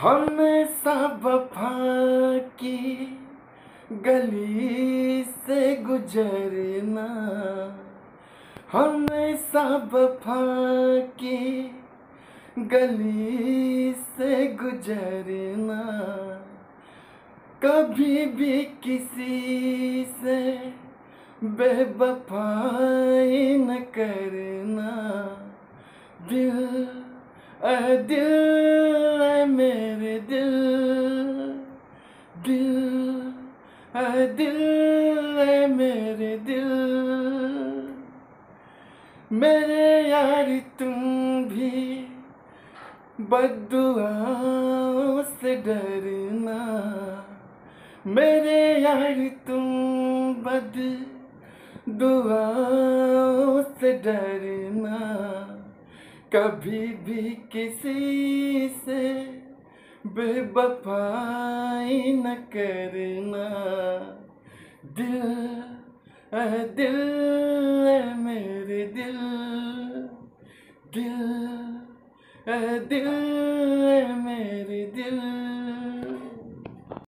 हमेशा वफा की गली से गुजरना, हमेशा वफा की गली से गुजरना, कभी भी किसी से बेवफाई न करना। दिल ऐ दिल ऐ मेरे दिल, दिल ऐ दिल ऐ मेरे दिल। मेरे यार तुम भी बद्दुआओं से डरना, मेरे यार तुम बद्दुआओं से डरना, कभी भी किसी से बेवफाई न करना। दिल ऐ दिल ऐ मेरे दिल, दिल ऐ दिल ऐ मेरे दिल।